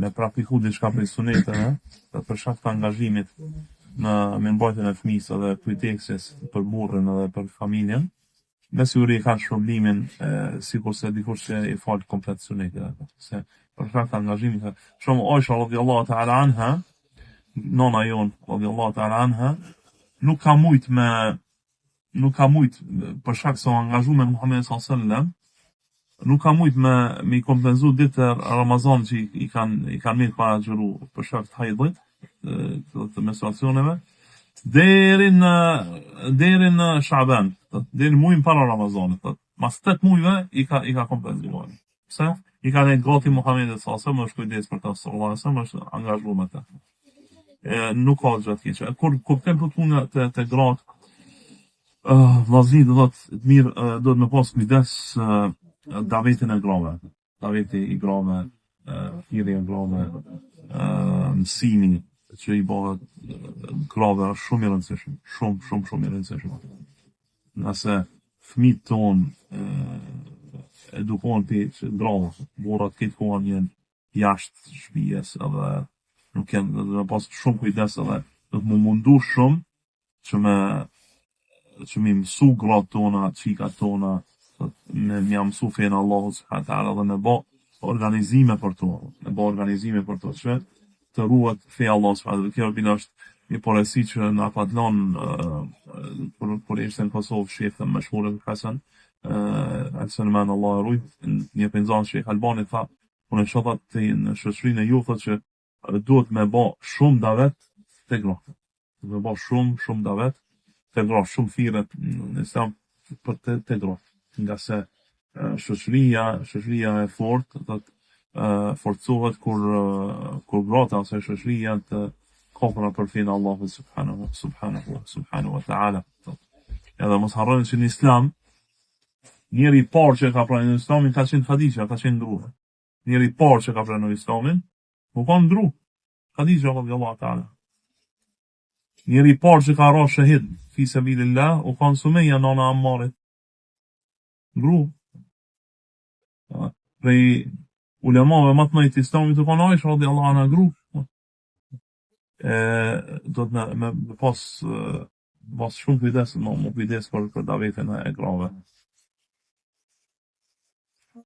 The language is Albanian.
me praktiku diçka prej suneteve, dhe për shkak të angazhimit në mirëmbajtjen e fëmijës edhe kujdesjes për burrin edhe për familjen, me siguri e kanë shpërblimin sikurse dikush që i fal komplet sunetet, se për shkak të angazhimit, për shembull Aisha radhiyallahu ta'ala anha, nona jon radhiyallahu ta'ala anha, nuk ka mujt me nuk ka mujt për shkak se u angazhu me Muhammedin sallallahu alaihi wasallam, nuk ka mujt me me i kompenzu ditët e Ramazanit që i, i kanë i kanë met pa agjëru për shkak të hajdit, të, të menstruacioneve, deri në deri në Shaban, deri në muajin para Ramazanit, thotë. Mas 8 muajve i ka i ka kompenzuar. Pse? I ka nejt gati Muhammedit sallallahu alaihi wasallam, është kujdes për ta sallallahu alaihi wasallam, është angazhu me të. E, nuk ka gjë të keqe. Kur kur kem për punë te te gratë, uh, vllazni do thotë të mirë uh, duhet me pas kujdes uh, davetin e grave. Daveti i grave, uh, thirrja e grave, uh, mësimi që i bëhet grave është shumë i rëndësishëm, shumë shumë shumë i rëndësishëm. Nëse fëmijët tonë edukohen prej grave, burrat këtë kohën janë jashtë shtëpisë edhe nuk janë do të pas shumë kujdes edhe do të mu mundu shumë që me që me mësu gratë tona, çikat tona, me me ja mësu fenë Allahut subhanahu teala dhe me bë organizime për to, me bë organizime për to që të ruhet feja Allahut subhanahu teala. Kjo bile është një porosi që na pat lënë kur kur ishte në Kosovë shefën meshhur Hasan uh, Al Allah e rujt, një penzan Sheh Albani tha, unë e shoh atë në shoqërinë e ju thotë që duhet me bë shumë davet te gratë. Duhet me bë shumë shumë davet te gratë, shumë thirrje në islam për te, te gratë. Ngase shoqëria, shoqëria e fortë do të forcohet kur kur gratë ose shoqëria janë të kapura për fenë e Allahut subhanahu subhanahu subhanahu wa taala. Edhe mos harroni që në Islam njeri i parë që e ka pranuar Islamin ka qenë Khadija, ka qenë grua. Njeri i parë që ka pranuar Islamin, u kanë gru. Khadija radiallahu ta'ala. Njeri i parë që ka ra shehid fi sabilillah, u kanë Sumeja nana Ammarit. Gru. Prej ulemave më të mëdhenj të Islamit u kanë Aisha radiallahu anha gru. E do të me, me, me pas pas shumë kujdes, më, më kujdes për, për davetin e grave.